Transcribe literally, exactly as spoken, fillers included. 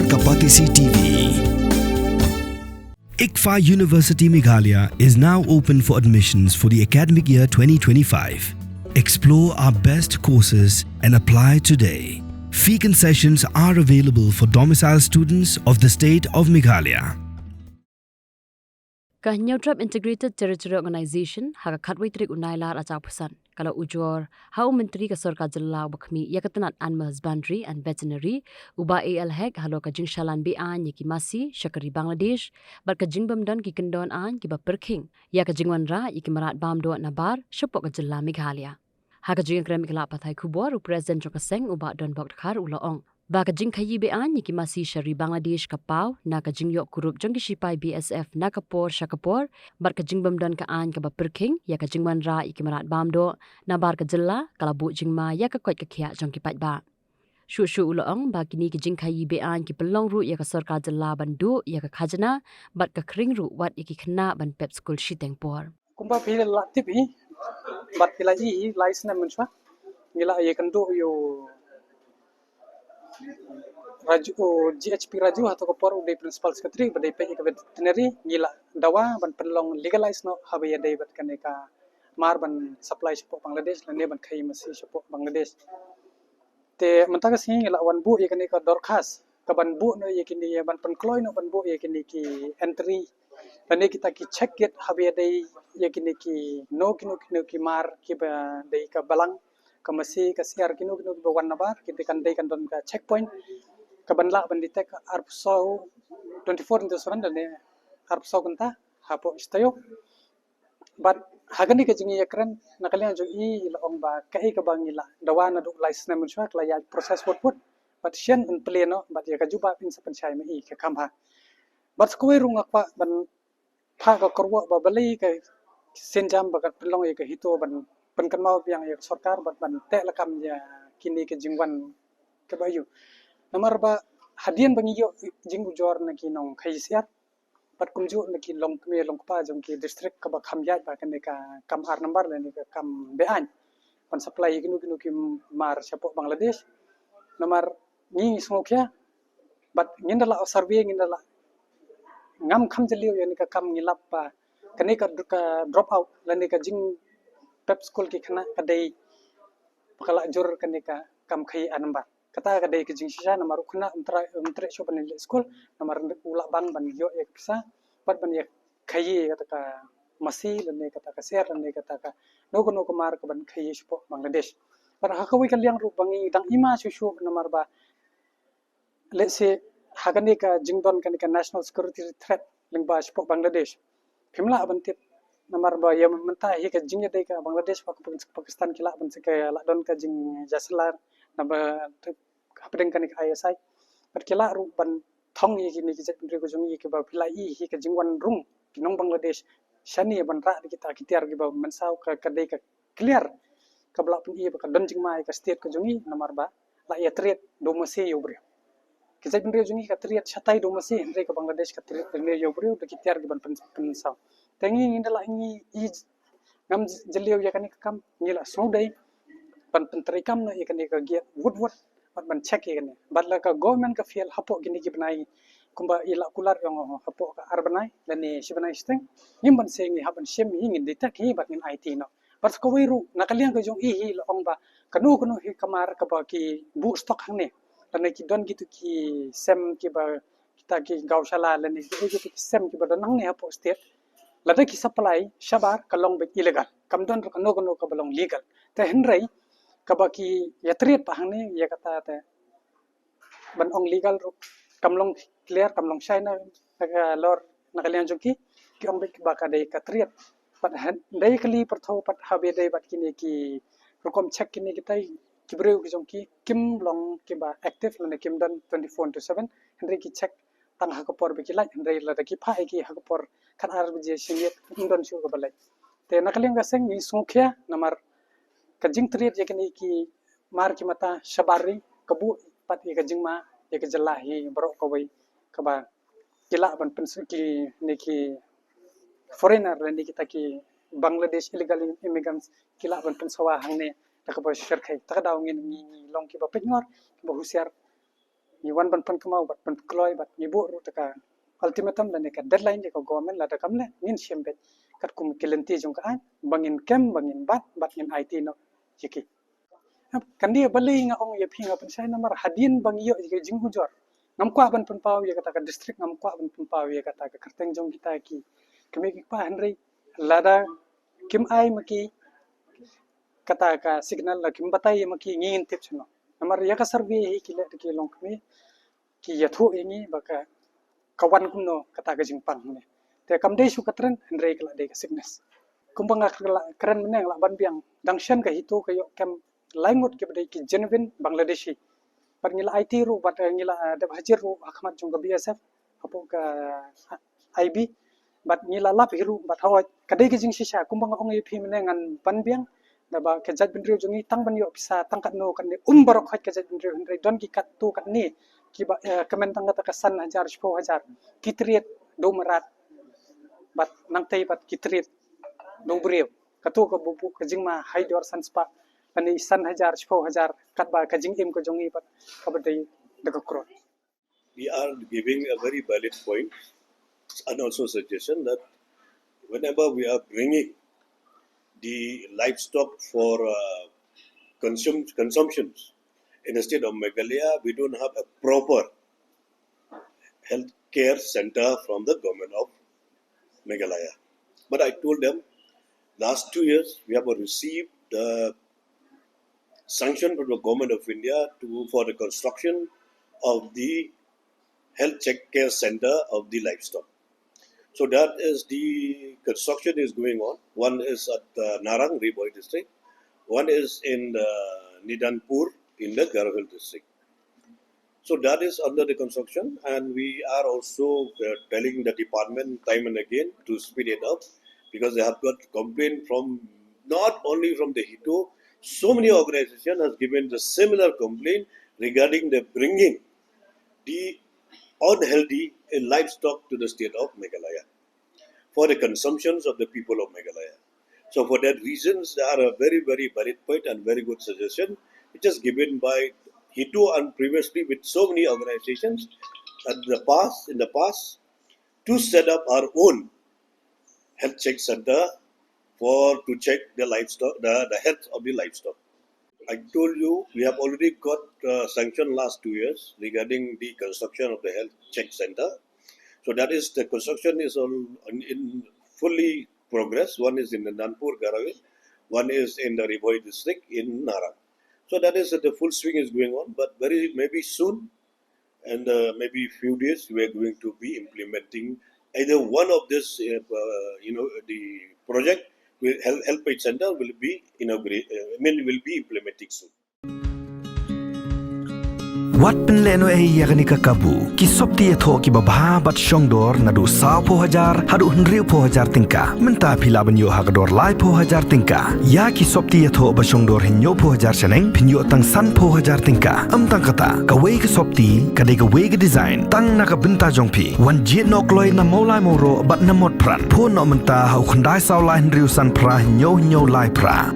Kapatisi T V. ICFAI University Meghalaya is now open for admissions for the academic year twenty twenty-five. Explore our best courses and apply today. Fee concessions are available for domicile students of the state of Meghalaya. Ka Hynñiewtrep Integrated Territory Organization ha ka khatwei tarik u Nailar arhajar arphew san ka la ujor ha u Myntri ka Sorkar Jylla uba khmih ïa ka tnat Animal Husbandry and Veterinary, u Bah A L Hek, halor ka jingshalan be-aiñ ïa ki masi sha ka ri Bangladesh bad ka jingbymdon ki kyndon aiñ kiba pyrkhing ïa ka jingwanrah ïa ki mrad bam doh na bar shapoh ka jylla Meghalaya. Ha ka jingïakren bad ki lad pathai khubor, u President jong ka seng, u Bah Donbok Dkhar, u la ong ba ka jingkhaïi be-aiñ ïa ki masi sha ri Bangladesh ka paw na ka jingïoh kurup jong ki shipai B S F na ka por sha ka por bad ka jingbymdon ka aiñ kaba pyrkhing ïa ka jingwanrah ïa ki mrad bam doh na bar ka jylla ka la buh jingma ïa ka koit ka khiah jong ki paidbah. Shuh shuh u la ong ba kine ki jingkhaïi be-aiñ ki pynlong ruh ïa ka sorkar jylla ban duh ïa ka khajna bad ka khring ruh wat ïa ki khynnah ban pep skul shiteng por. Kumba phi la tip hi, bad phi la ïohi hi lai snem mynshuwa, ngi la ïakynduh ïa u Raju, u G H P Raju, hato ka por u dei Principal Secretary ba dei peit ïa ka veterinary, ngi la dawa ban pynlong legalize noh haba ïadei bad kane ka mar ban supply shapoh Bangladesh lane ban khaïi masi shapoh Bangladesh. Te mynta ka sngi ngi la wan buh ïa kane ka dorkhas ka ban buh noh ïa kine, ban pynkloi noh ban buh ïa kine ki entry lane kita ki check gate haba ïadei ïa kine ki, no, kino kino ki mar kiba dei ka balang, ka masi, ka syiar, kino kino kiba wan na bar, kita kan dei kan don ka checkpoint ka ban lah ban detect arphew saw, twenty-four into seven lane arphew saw kynta hapoh shi taïew. Bad ha kane ka jingïakren, na ka liang jong i la ong ba kaei kaba ngi la dawa naduh lai snem mynshuwa ka la ïaid process wut wut. Bad shen yn plie noh bad ïa ka jubab yn sa pynshai ma i ka kam ha. Bad sa kawei ruh nga kwah ban phah ka kyrwoh ba balei ka sienjam ba ka pynlong ïa ka HITO ban pynkynmaw biang ïa ka sorkar bad ban teh lakam ïa kine ki jingwan kaba ïoh. Namar ba hadien ba ngi ïoh jingujor na ki nongkhaïi syiar bad kumjuh na ki longkmie longkpa jong ki district kaba kham ïaid ba kane ka kam ar nambar lane ka kam be-aiñ ban supply ïa kino kino ki mar shapoh Bangladesh. Namar ngi ngi sngewkhia bad ngin da lah survey, ngin da lah, ngam kham jylliew ïa kane ka kam, ngi lap ba kane ka, ka drop out lane ka jingpep skul ki khynnah ka dei ba ka la jur kane ka kam khaïi ar nambar. Kata ka dei ka jingshisha namar u khynnah um treh, um treh shuh ban leit skul namar u lah bang ban ïoh ïa ka pisa bad ban ïa khaïi ïa kata ka masi lane kata ka syiar lane kata ka no kano ka mar ka ban khaïi shapoh Bangladesh. Bad ha kawei ka liang ruh ba ngi dang ima shuh shuh namar ba let's say ha kane ka jingdon kane ka national security threat lyngba shapoh Bangladesh. Phim lah ban tip namar ba ïa mynta hi ka jingïadei ka Bangladesh bad ka Pakistan ki lah ban sa ka lah don ka jingïasylla namar hapdeng kane ka I S I. Bad ki lah ruh ban thong ïa kine ki jaitbynriew ka jong ngi kiba phi la i hi ka jingwan rung ki nong Bangladesh shane ban rah da kita ki tiar kiba mynsaw, ka, ka dei ka clear kaba lah pyni ba ka don jingma ïa ka state ka jong ngi namar ba la ïatrei da u masi ïa u briew. Ki jaitbynriew jong ngi ka trei shatai da u masi, hynrei ka Bangladesh ka trei da u briew da ki tiar kiban pyn, pynsaw. Te ngi ngi da lah ngi i ngam jylliew ïa kane ka kam, ngi la sngewdei ban pyntreikam noh ïa kane ka gate wut wut bad ban check ïa kane. Bad la ka government ka fail hapoh kine ki bnai kumba i la kular ïa nga hapoh ka ar bnai lane shi bnai shiteng, ngim ban seng, ngi hap ban shim hi, ngin detect hi bad ngin aiti noh. Bad sa kawei ruh na ka liang ka jong i hi la ong ba kano kano hi ka mar kaba ki buh stock hangne lane ki don kitu ki sem kiba kita ki gaushala lane ki, eh, kita ki sem kiba don hangne hapoh state, lada ki supply shabar ka long beit illegal. Kam don ruh kano kano kaba long legal. Te hynrei kaba ki ïatrei pat hangne ïa kata te ban ong legal ruh kam long clear, kam long shai na ka lor na ka liang jong ki, ki ong beit ba ka dei ka trei. Bad hynrei kali pyrtho pat haba dei bad kine ki rukom check kine kitai, ki briew ki jong ki kim long kiba active lane kim don twenty-four into seven, hynrei ki check tang ha ka por ba ki leit, hynrei lada ki phah ïa ki ha ka por khatar baje shimiet ym don shuh kaba leit. Te na ka liang ka seng ngi sngewkhia namar ka jingtrei ïa kine ki mar ki mata shabar ri ka buh pat ïa ka jingma ïa ka jylla hi baroh kawei kaba ki lah ban pynsawa, kine ki foreigner lane kita ki Bangladesh illegal immigrants ki lah ban pynsawa hangne da kaba shyrkhei. Ta ka daw ngin ngi, ngi long kiba peit ngor, kiba husiar. Ngi wan ban pynkynmaw bad pynkloi bad ngi buh ruh te ka ultimatum lane ka deadline ïa ka government, lada kam leh ngin shim beit katkum ki lynti jong ka aiñ ba ngin kem, ba ngin bat, bad ngin aiti noh ïa ki. Kan dei balei nga ong ïa phi, nga pynshai namar hadien ba ngi ïoh ïa ka jingujor, ngam kwah ban pynpaw ïa kata ka district, ngam kwah ban pynpaw ïa kata ka kyrteng jong kita ki kmie ki kpa, hynrei lada kim ai ma ki kata ka signal, la kim batai ma ki, ngin tip shano. Namar ïa ka survey hi ki leh da ki longkmie, ki ïathuh ïa ngi ba ka, ka wan kumno kata ka jingpang ne. Te kam dei shuh ka trend, hynrei ka la dei ka sickness. Kumba nga la kren mynne, nga la ban biang, dang shen ka HITO ka ïoh kem lai ngut kiba dei ki genuine Bangladeshi. Bad ngi la aiti ruh, bad, eh, ngi la, eh, dep hajir ruh ha khmat jong ka B S F hapoh ka, eh, I B. Bad ngi la lap hi ruh bad hooid ka dei ka jingshisha, kumba nga ong ïa phi mynne, ngan ban biang. Naba ka jaitbynriew jong ngi, tang ban ïoh pisa tang katno katne, um baroh hooid ka jaitbynriew, hynrei don ki katto katne kiba, eh, kmen tang kata ka san hajar, shiphew hajar, ki trade da u mrad. Bad nangtei bad ki trade da u briew. Kato kaba buh ka jingma ha i dor san spah lane san hajar, shiphew hajar, katba ka jingim ka jong ngi bad kaba dei da ka krod. We are giving a very valid point and also suggestion that whenever we are bringing the livestock for, uh, consum- consumptions in the state of Meghalaya, we don't have a proper healthcare center from the government of Meghalaya. But I told them, last two years we have received the sanction from the government of India to, for the construction of the health check care center of the livestock. So that is, the construction is going on. One is at, uh, Narang, Ri Bhoi district. One is in, uh, Nidanpur in the Garo Hills district. So that is under the construction, and we are also, uh, telling the department time and again to speed it up, because they have got complaint from, not only from the HITO, so many organizations has given the similar complaint regarding the bringing the unhealthy, uh, livestock to the state of Meghalaya for the consumptions of the people of Meghalaya. So for that reasons, they are a very, very valid point and very good suggestion, which is given by HITO and previously with so many organizations at the past, in the past, to set up our own health check center for to check the livestock, the, the health of the livestock. I told you we have already got, uh, sanction last two years regarding the construction of the health check center. So that is, the construction is all in, in fully progress. One is in the Nidanpur Garo Hills, one is in the Ri Bhoi district in Narang. So that is, the full swing is going on, but very maybe soon, and, uh, maybe few days, we are going to be implementing either one of this, uh, uh, you know, the project will help, health check center will be inaugurate, uh, I mean, will be implementing soon. Wat pynlehnohei ïa kane ka kabu. Ki sopti ïathoh kiba bha bad shongdor naduh sawphew hajar haduh hynriewphew hajar tyngka. Mynta phi lah ban ïoh ha ka dor laiphew hajar tyngka. Ïa ki sopti ïathoh ba shongdor hynñiewphew hajar shaneng, phin ïoh tang sanphew hajar tyngka. Ym tang kata, kawei ka sopti ka dei kawei ka design tang na ka bynta jong phi. Wan jied noh kloi na Mawlai Mawroh bad na Motphran. Phone noh mynta ha u khyndai saw lai hynriew san phra hynñiew hynñiew lai phra.